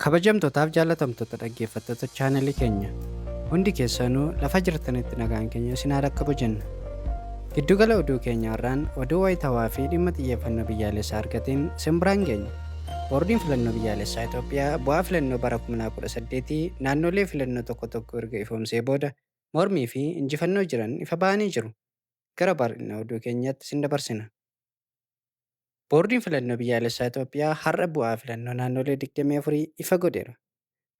Kabajamtootaaf jaallatamtoota dhaggeeffattoota chaanalii keenya hundi keessanuu lafa jirtanitti nagaan keenya isin haa dhaqqabu jenna. Giddugala oduu keenya irraan oduu wayitawaa fi dhimma xiyyeeffannoo biyyaalessaa argateen isin biraan geenya. Boordiin Filannoo Biyyaalessaa Itoophiyaa bu'aa filannoo bara 2018 naannolee filannoo tokko tokko erga ifoomsee booda mormii fi injifannoo jiran ifa ba'anii jiru. Gara bal'ina oduu keenyaatti isin dabarsina. Boordiin Filannoo Biyyaalessaa Itoophiyaa har'a bu'aa filannoo naannolee 24 ifa godheera.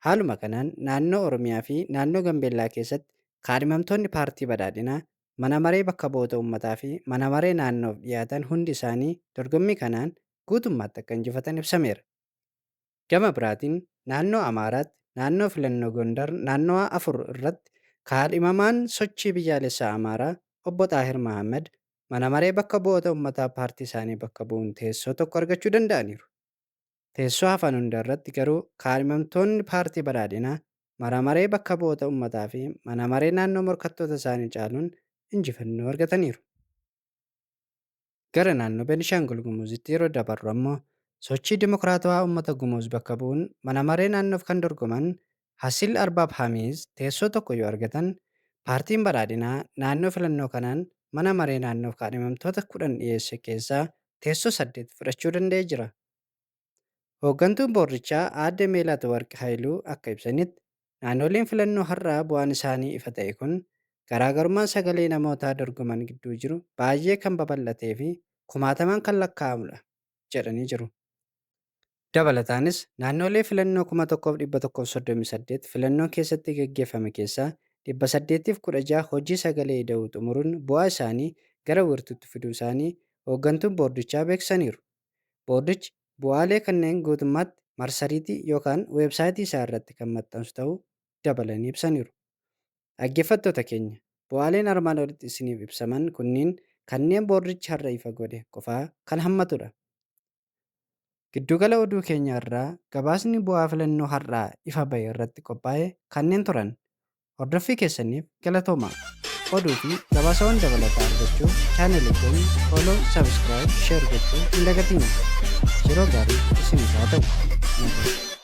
Haaluma kanaan naannoo Oromiyaa fi naannoo Gambeellaa keessatti kaadhimamtoonni paartii badhaadhinaa mana maree bakka bu'oota uummataa fi mana maree naannoof dhiyaatan hundi isaanii dorgommii kanaan guutummaatti akka injifatan ibsameera. Gama biraatiin naannoo Amaaraatti naannoo filannoo Gondar naannawaa 4 irratti kaadhimamaan sochii biyyaalessaa Amaaraa obbo Xaahir Mahaammad mana maree bakka bu'oota uummataa paartii isaanii bakka bu'uun teessoo tokko argachuu danda'aniiru. Teessoo hafan hunda irratti garuu kaadhimamtoonni paartii badhaadhinaa mana maree bakka bu'oota uummataa fi mana maree naannoo morkattoota isaanii caaluun injifannoo argataniiru. Gara naannoo Beenishaangul Gumuzitti yeroo dabarru ammoo sochii dimokiraatawaa uummata Gumuz bakka bu'uun mana maree naannoof kan dorgoman Hasil Arbaab Hamiiz teessoo tokko yoo argatan, paartiin badhaadhinaa naannoo filannoo kanaan mana maree naannoof kaadhimamtoota 10 dhiyeesse keessaa teessoo 8 fudhachuu danda'ee jira. Hooggantuun boordichaa aadde Meelaatwarq Hayiluu akka ibsanitti, naannoleen filannoo har'aa bu'aan isaanii ifa ta'e kun garaagarummaan sagalee namootaa dorgoman gidduu jiru baay'ee kan babal'atee fi kumaatamaan kan lakkaa'amudha jedhanii jiru. Dabalataanis naannolee filannoo 1138 filannoon keessatti gaggeeffame keessaa 816 hojii sagalee ida'uu xumuruun bu'aa isaanii gara wiirtuutti fiduu isaanii hooggantuun boordichaa beeksisaniiru. Boordichi bu'aalee kanneen guutummaatti marsariitii yookaan weebsaayitii isaa irratti kan maxxansu ta'uu dabalanii ibsaniiru. Dhaggeeffattoota keenya, bu'aaleen armaan olitti isiniif ibsaman kunniin kanneen boordichi har'a ifa godhe qofaa kan hammatudha. Giddugala oduu keenya irraa gabaasni bu'aa filannoo har'aa ifa bahe irratti qophaa'e kanneen turan. Hordoffii keessaniif galatoomaa. Oduu fi gabaasawwan dabalataa argachuuf chaanelii keenya follow, subscribe, share gochuu hin dagatinaa. Yeroo gaarii isiniif haa ta'u. Nagaa.